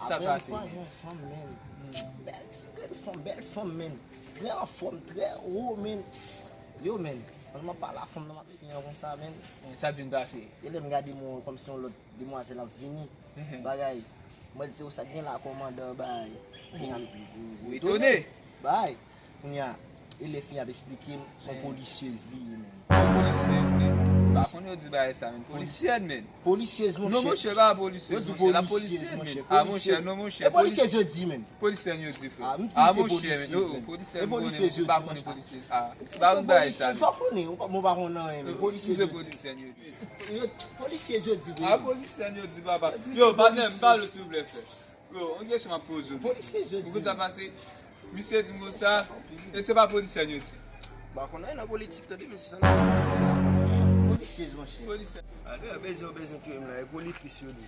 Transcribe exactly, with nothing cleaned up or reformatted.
Sa pase, man. Apre m kwaze yon fanm, men. Bèl ti grenn fanm, bèl fanm, men. Trè anfòm, trè wo, men. Yo, men. Pandan m ap pale a fanm nan, m ap fiyan konsa, men. Sa vin pase. E lè m gade mwen kòmsi yon lòt demwazèl ap vini. Bagay. Mwen di se ou sa k gen la, kòmandan, bay. Ou etone. Bay. Kounye a, e lè fi ap eksplike m, se yon polisyèz li ye, men. Polisyèz, men. M pa konn yo di bagay sa, men. Polisyèz, men. Polisyèz, monchè. Non, monchè, pa polisyèz, monchè. La polisyèz, men. Ah, monchè, non, monchè. E polisyèz yo di, men. Polisyèz yo di, frè. Ah, monchè, men. Oh, polisyèz, m konnen, m pa konnen polisyèz. Ah, m pa konn bagay sa, men. Sa konnen, ou pa, mwen pa konn anyen, men. Polisyèz yo di. Polisyèz yo di, frè. Ah, polisyèz yo di, papa. Yo, patnè, m pale, silvouplè, frè. Yo, yon kesyon m ap poze w. Polisye jodi. Ou konn sa pase? Misye di m konsa, e se pa polisye yo di. Ba konnen nan politik tande, mesye sa nan politik. Polisye, monchè. Polisye. Ale, bezwen, bezwen touye m la, e politik yo di.